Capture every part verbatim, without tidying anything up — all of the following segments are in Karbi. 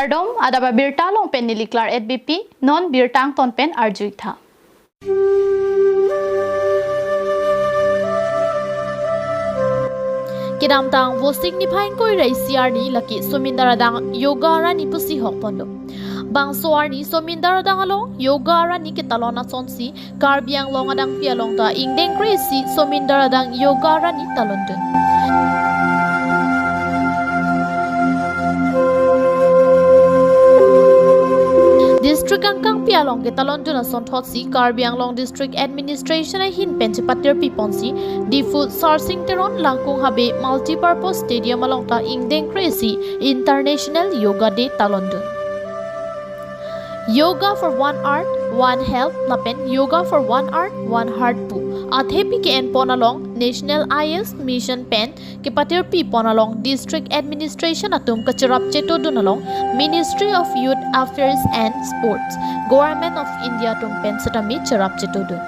Kardom, adap abirta along pen neli Claret Beypi, non birta angton pen arju-ik tha. Kedamtang Vosik niphai ingkoi ra isi arni lake Somindar adang Yoga arni pusi hokponlo. Bangso arni Somindar adang along Yoga arni ketalon asonsi Karbi Anglong adangpi along ta ingdeng kre-isi Somindar adang Yoga arni talondun. District angkangpi along ketalondun asonthotsi Karbi Anglong District Administration ahin pen chepatirpi ponsi Diphu Sarsing Teron Langkung Habe Multipurpose Stadium along ta ingdeng kre-isi International Yoga Day talondun. Yoga for One Earth, One Health lapen Yoga for One Earth, One Heart pu athepi ke-enpon along National Ayush Mission pen kepatirpi pon along District Administration atum kacherap chetodun along Ministry of Youth Affairs and Sports, Government of India atum pen setame cherap chetodun.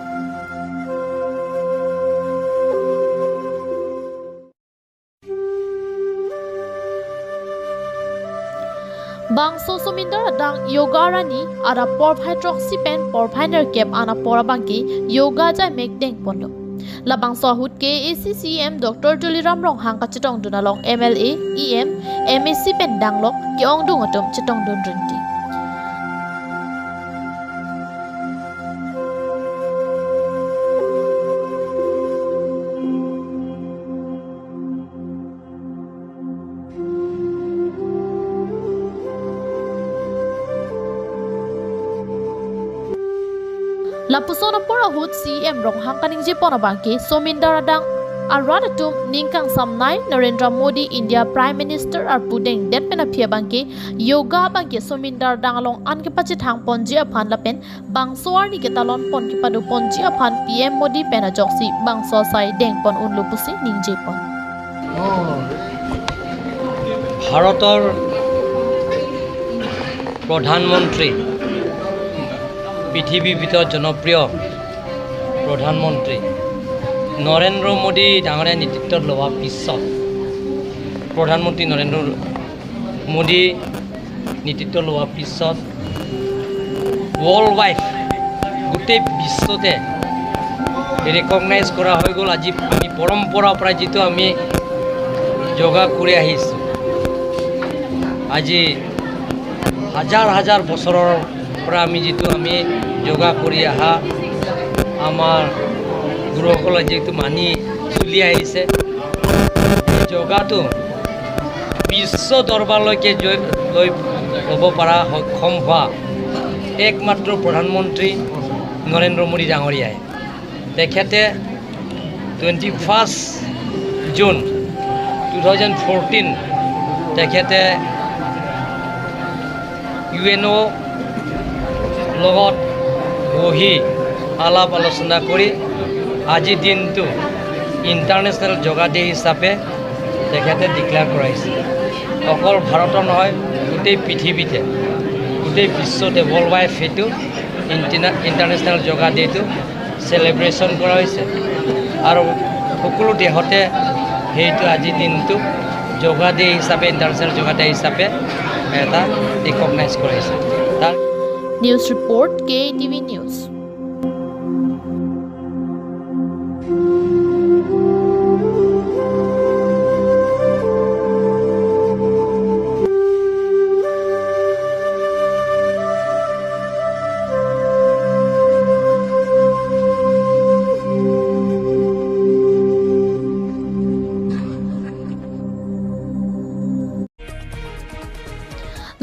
Bangso Somindar adang Yoga arni adap porphai throksi pen porphai nerkep an apor abangke Yoga jaimek dengponlo. Labangso ahut K A A C C E M Doctor Tuliram Ronghang kachetongdun along M L A, E M, M A C pen danglok ke-ongdung atum chetongdun rinti. Lapuson apor ahut C E M Ronghang kaningjepon abangke Somindar adang arat atum ningkangsamnei Narendra Modi India Prime Minister arpu dengdet pen aphi abangke Yoga abangke Somindar adang along an kepachethang ponji aphan lapen bangso arni ketalon pon kepado ponji aphan P M Modi pen ajoksi bangso asai dengpon unlo pusi ningjepon. ভাৰতৰ প্ৰধানমন্ত্ৰী, পৃথিৱীৰ ভিতৰত জনপ্ৰিয় প্ৰধানমন্ত্ৰী নৰেন্দ্ৰ মোদী ডাঙৰীয়া নেতৃত্বত লোৱা পিছত, প্ৰধানমন্ত্ৰী নৰেন্দ্ৰ মোদী নেতৃত্ব লোৱাৰ পিছত ৱৰ্ল্ড ৱাইড গোটেই বিশ্বতে ৰেকগনাইজ কৰা হৈ গ'ল। আজি আমি পৰম্পৰাৰ পৰা যিটো আমি যোগা কৰি আহিছোঁ, আজি হাজাৰ হাজাৰ বছৰৰ পৰা আমি যিটো আমি যোগা কৰি অহা আমাৰ গুৰুসকলে যিটো মানি চলি আহিছে, যোগাটো বিশ্ব দৰবাৰলৈকে জয়-, লৈ ল'ব পৰা সক্ষম হোৱা একমাত্ৰ প্ৰধানমন্ত্ৰী নৰেন্দ্ৰ মোদী ডাঙৰীয়াই। তেখেতে twenty first June two thousand fourteen তেখেতে ইউ এন অ' লগত বহি আলাপ আলোচনা কৰি আজিৰ দিনটো ইণ্টাৰনেশ্যনেল যোগা ডে হিচাপে তেখেতে ডিক্লেয়াৰ কৰাইছে। অকল ভাৰতৰ নহয়, গোটেই পৃথিৱীতে, গোটেই বিশ্বতে, ৱৰ্ল্ড ৱাইড সেইটো ইণ্টিনা-, ইণ্টাৰনেশ্যনেল যোগা ডেটো চেলিব্ৰেশ্যন কৰা হৈছে আৰু সকলো দেশতে সেইটো আজিৰ দিনটো যোগা ডে হিচাপে, ইণ্টাৰনেশ্যনেল যোগা ডে হিচাপে এটা ৰিকগনাইজ কৰা হৈছে। তাৰ News report, K A T V News.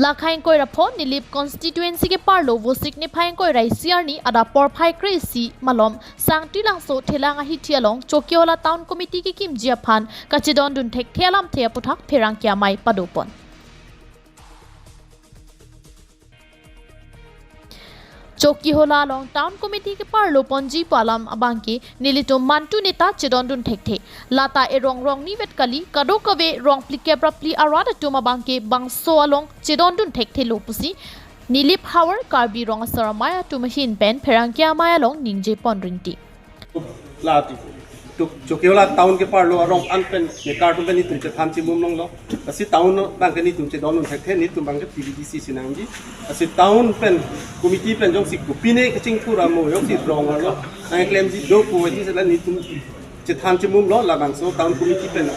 Lakhai ingkoi ra pho Nilip constituency ke-arlo Vosik niphai ingkoi ra isi arni adap porphai kre-isi malom Sangti Langso Thelang ahithi along Chokihola Town Committee kekimji aphan kachedondun thekthe alamthe aputhak pherangke amei padopon. Chokihola along Town Committee ke-arlo ponji pu alam abangke nelitum mantu neta chedondun thekthe. Lata erong rongni vet kali, kadokave rong phlikep ra phli arat atum abangke bangso along chedondun thekthelo pusi Nilip havar Karbi Rong Asar Amei atum ahin pen pherangke amei along ningjepon rinti. Lati. Chokihola town ke-arlo arong an pen mekar atum pen netum chethan chimum longlo. Lasi town abang ke netum chedondun thekthe, netum abang ke P B D C si nangji. Lasi town pen committee pen jongsi kopine kachingthur amo jongsi rong arlo nangklemji do pu aji sela netum chethan chimumlo, labangso town committee pen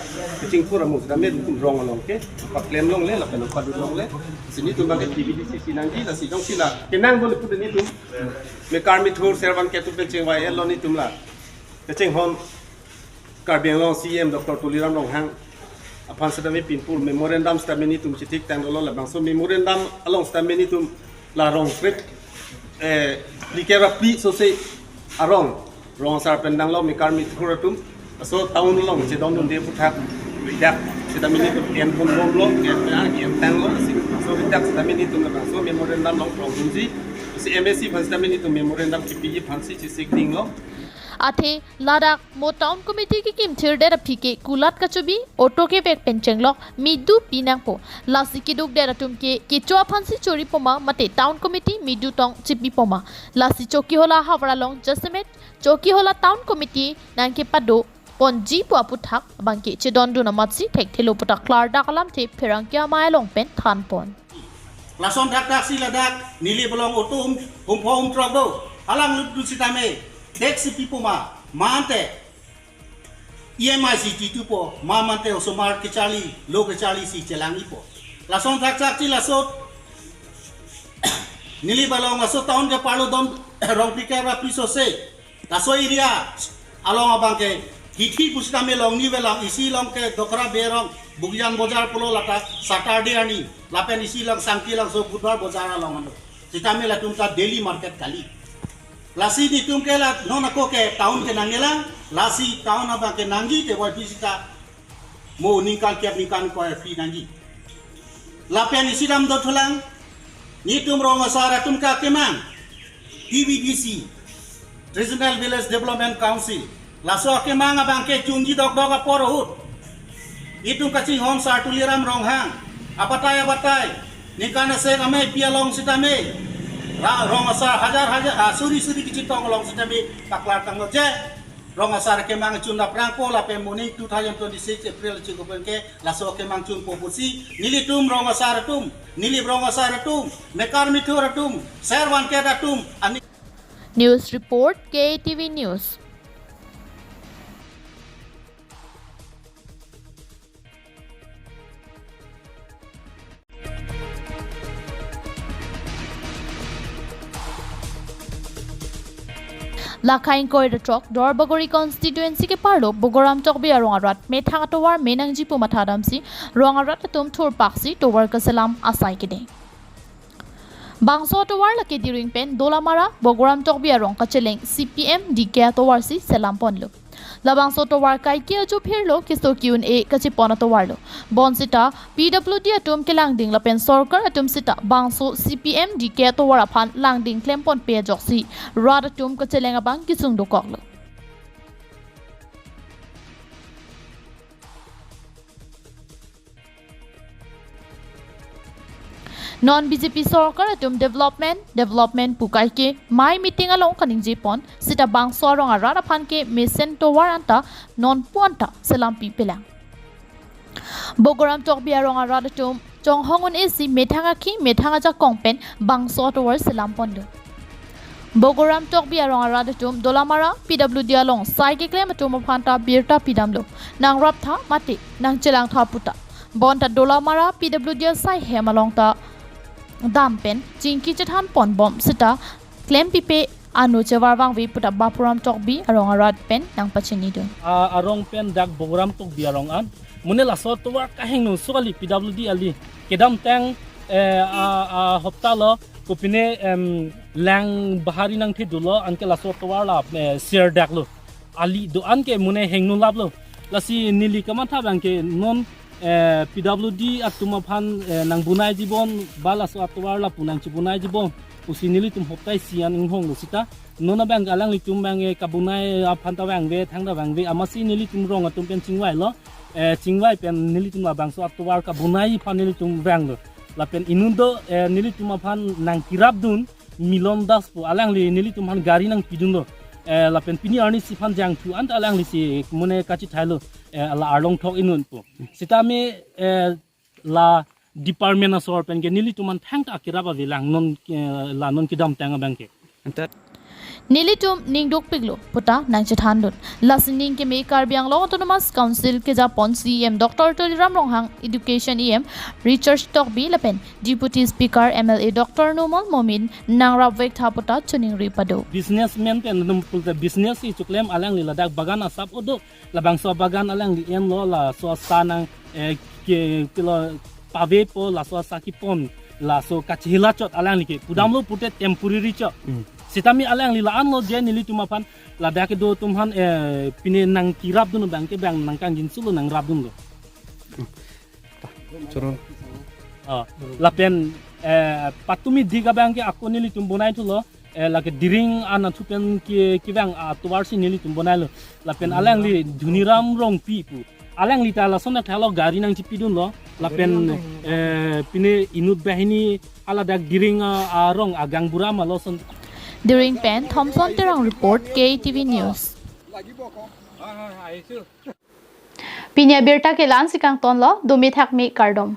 kachingthur amo sitame netum rong along ke paklem longle lapen padun longle. Lasi netum abang ke P B D C si nangji, lasi jongsi la kenangdun pu netum mekar mithur servant ke atum pen chingvai-etlo netum la. Kachinghon Karbi Anglong C E M Doctor Tuliram Ronghang aphan sitame pinpur memorandum sitame netum chethik tangdolo, labangso memorandum along sitame netum la rong trip, eh, like rapi sose arong, rong asar pen danglo mekar mithur atum, laso town along chedondunde aputhak ridak sitame netum en pon bomlo, en pen en tanglo, si laso ridak sitame netum labangso memorandum along rongdunji, si M A C aphan sitame netum memorandum kipiji aphansi chesik dinglo. Athe ladak mo town committee kekim thirdet aphi ke kulat kachobi, auto kevek pen chenglok, midu pinangpo. Lasi kedukdet atum ke kecho aphansi choripoma mate town committee midu tong chipipoma. Lasi Chokihola havar along jasemet Chokihola town committee nangkepado ponji pu aputhak abang ke chedondun amatsi thekthelo pu ta klardak alamthe pherangke amei along pen thanpon. Lason thakthak si ladak Nilip along auto hum, hum pho hum throk do. Alang lutdun sitame tax si pipoma, ma ante E M I si titupo, ma ante osomar kecharli, lo kecharli si chelang-ipo. Lason thakthak si laso Nilip along laso town ke-arlo don rong phlikep ra phli sose. Laso area along abang ke hithi pusitame long ni velang, isi along ke Dokra Berong, Bugyan Bojar pulo, lata Saturday arni, lapen isi along Sangti along so Budhbar Bojar along ano. Sitame latum ta daily market kali. Lasi netum ke la non ako ke town ke nangkelang, lasi town abang ke nangji te Y P sita mo ningkan kep ningkan ko free nangji. Lapen isi dam dothulang, netum rong asar atum ke akemang T V D C, Traditional Village Development Council, laso akemang abang ke chunji dokdok apor ahut, itum kachinghon Sar Tuliram Ronghang abatai abatai ningkan asek amei pi along sitame, ra rong asar hajar hajar, ah, suri suri kechetong along sitame paklar tanglo je rong asar akemang chun dap rangpo lapen moning two thousand twenty-six April chikupen ke laso akemang chunpo pusi nelitum rong asar atum, Nilip rong asar atum, mekar mithur atum, servant ket atum, ani. News report, K A T V News. Lakha ingkoi ra throk Duarbagori constituency ke-arlo Bogoram Tokbi arong arat methang atovar me nangji pu mathadamsi rong arat atum thurpaksi tovar keselam asai kede. Bangso atovar lake Diring pen Dolamara Bogoram Tokbi arong kacheleng C P M D K atovarsi selam ponlo. Labangso atovar kaike ajo phirlo, keso ki-un-e kachepon atovarlo. Bonsita P W D atum kelangding lapen sorkar atum sita bangso C P M D K atovar aphan langding klem ponpe ajoksi rat atum kacheleng abang kesung dokoklo. Non B J P sorkar atum development, development pu kaike mei meeting along kaningje pon, sita bangso arong arat aphan ke mesen tovar anta nonpu anta selam pipelang. Bogoram Tokbi arong arat atum chonghong un-esi methang akhi methang ajakong pen bangso atovar selam ponlo. Bogoram Tokbi arong arat atum Dolamara P W D along sai keklem atum aphan ta birta pidamlo, nangrap tha mate nangchelang tha puta. Bonta Dolamara P W D asai hem along ta dam pen chingki chethan pon bom sita klempipe ano chevar vangve puta Bapuram Tokbi arong arat pen nangpachinidun. A, arong pen dak Bogoram Tokbi arong an. Mune laso atovar kahingno so kali P W D ali. Kedamtang, eh, a, a, hopta lo kopine, em, lang bahari nangthedulo anke laso atovar la, eh, serdaklo. Ali do-an ke mune hingno laplo. Lasi neli kamatha abang ke non, eh, P W D atum aphan, eh, nangbunai jibon, ba laso atovar lapu nangchibunai jibon pusi nelitum hopta isi an inghonglo sita. Non abang alanglitum abang, eh, kabunai aphan ta vangve, thangta vangve, amatsi nelitum rong atum pen chingvailo. Eh, chingvai pen nelitum labangso atovar kabunai aphan nelitum vanglo. Lapen inut do, eh, nelitum aphan nangkirapdun Milon Das pu, alangli nelitum aphan gari nangpidunlo. eh, lapen pini arnisi aphan jangthu anta alanglisi mane kachithailo, eh, la arlong thok inut pu. Sitame, eh, la department asor pen ke nelitum aphan thangta kerap avelang non, eh, la non kedamtang abang ke. Anta nelitum ning dukpiklo puta nangchethandun. Lasi ning keme Karbi Anglong Autonomous Council kejapon C E M Doctor Tuliram Ronghang, Education E M Richard Tokbi lapen Deputy Speaker M L A Doctor Numal Momin nangrapvek tha puta choningri pado. Businessman pen num pulote business ichuklem alangli ladak bagan asap odo, labangso bagan alangli enlo, laso asa nang, eh, ke, kilo pavepo, laso asa kepon, laso kachihilachot alangli ke pudamlo pute temporary chot. Hmm. Sitame alangli la-anlo je nelitum aphan ladak kedo atum aphan, eh, pine nangkerapdun abang ke bang nangkangjinsulo nangrapdunlo. Choro. Oh, lapen, eh, patumi dik abang ke ako nelitum bonaithulo, eh, lake diring anatthu pen ke, kevang atovar si nelitum bonailo. Lapen alangli Dhoniram Rongpi pu. Alangli ta lason athalo gari nangchipidunlo. Lapen, eh, pine inut banghini aladak diring, ah, arong agaonbura ma lason. Diring pen Thompson Terang report, K T V News. Pini abirta ke la-ansi kangtonlo, dumi thakmi kardom.